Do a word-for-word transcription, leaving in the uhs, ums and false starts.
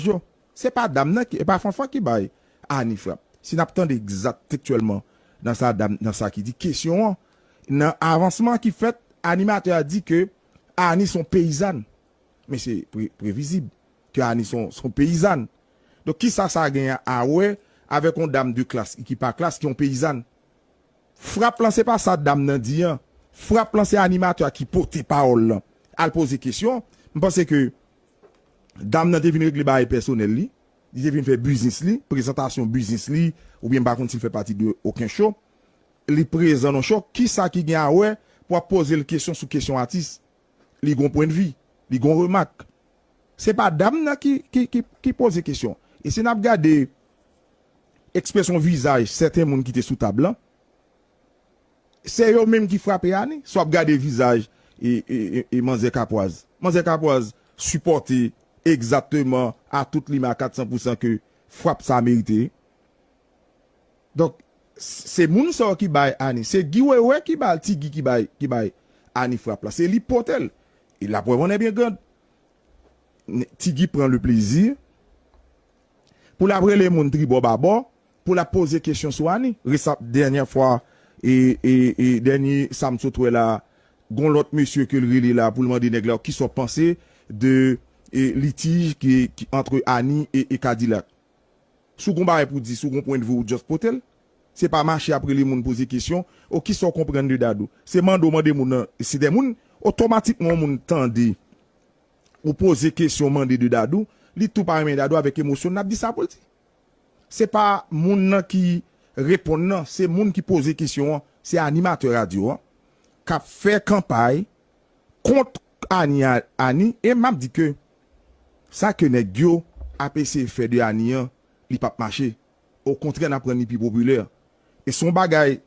yo. Se pa dam nan ki, e pa Fanfan ki bay Ani frap. Si n ap tande egzat tekstyèlman nan sa dam, nan sa ki di kesyon an, nan avansman ki fèt, animatè a di ke Ani se yon peyizàn. Men se pre, previzib ke Ani se yon, se yon peyizàn. Donk, kisa sa gen a wè avèk yon dam de klas ki pa klas, ki yon peyizàn? Frap lan se pa sa dam nan di an. Frap lan se animatè a ki pote pawòl lan. Al poze kesyon. M panse ke dam nan te vin regle bagay pèsonèl li. Li te vin fè biznis li, prezantasyon biznis li, oubyen m pa konn si l fè pati de okenn show. Li prezan nan show, kisa ki gen a wè pou ap poze l kesyon sou kesyon atis? Li gon pwennvi, li gon remak. Se pa dam nan ki, ki, ki, ki poze kesyon. E si n ap gade ekspresyon vizaj sèten moun ki te sou tab lan, se yo menm ki frape Ani. Si w ap gade vizaj e, e, e, e manzè Kapwaz, manzè Kapwaz sipòte egzakteman a tout li men a kat san pousan ke frap sa merite. Donk, s- se moun sa yo ki bay Ani. Se Guy Wewe ki bay, Ti Guy ki bay, ki bay Ani frap la. Se li pote l. E la preuve en est bien grande. N- Ti Guy pran le plezi pou l ap rele moun tribò babò, pou l ap poze kesyon sou Ani. Resa dènyè fwa, e, e, e dènye sa m sot wè la, gon lòt mesye ke l rele la pou l mande nèg la kisa w panse de e, litij ki, ki antre Ani e, e Kadilak. Si w gon bagay pou di, si w gon pwennvi, ou just pote l. Se pa mache ap rele moun poze kesyon, o kisa w konprann de Dadou? Se mande w mande moun nan, se de moun, otomatikman yon moun tande ou poze kesyon, mande de Dadou, li tou pa renmen Dadou, avèk emosyon l ap di sa pou l di. Se pa moun nan ki reponn nan, se moun ki poze kesyon an, se animatè radyo an k ap fè kanpay kont Ani, Ani, e m ap di ke sa ke nèg yo ap eseye fè de Ani an, li p ap mache. Okontrè, n ap rann li pi popilè. E se yon bagay